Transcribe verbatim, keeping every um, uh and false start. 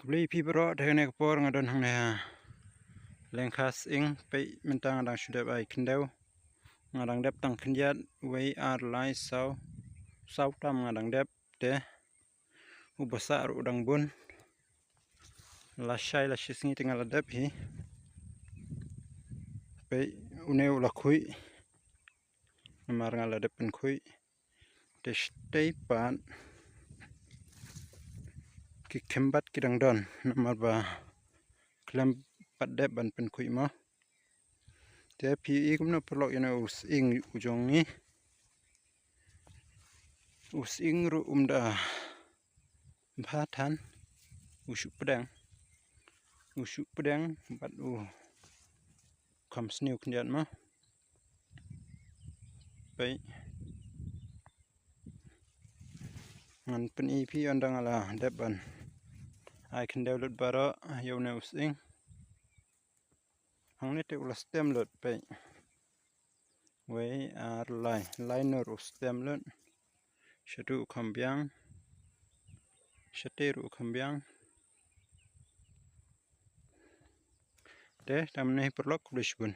Khublei phi baroh, te kane ka por nga don hangne ha Lyngkha Sying, peit mynta nga dang shu dep ai khyndew. Nga dang dep tang khyndiat, wei, ar, lai, saw, saw tam nga dang dep, te u ba sah ruh u dang bun. Lashai, lashisngi te nga la dep hi. Peit, une u la khuid. Namar nga la dep pynkhuid. Te shatei pat ki khymbat ki dang don, namar ba khlem pat dep ban pynkhuid mo. Te phi i kumno paralok, ïa une u sying u jong ngi. U sying ruh um da bha than, u shu pdeng. U shu pdeng bad u kham sniew khyndiat mo. Peit. Ngan pyni phi ynda nga la dep ban ai khyndew lut baroh ïa une u sying. Hangne te u la stem lut, peit. Wei, ar, lai, lai nur u stem lut. Shatu u kham biang. Shatei ruh u kham biang. Te, tang mynne hi paralok, khublei shibun.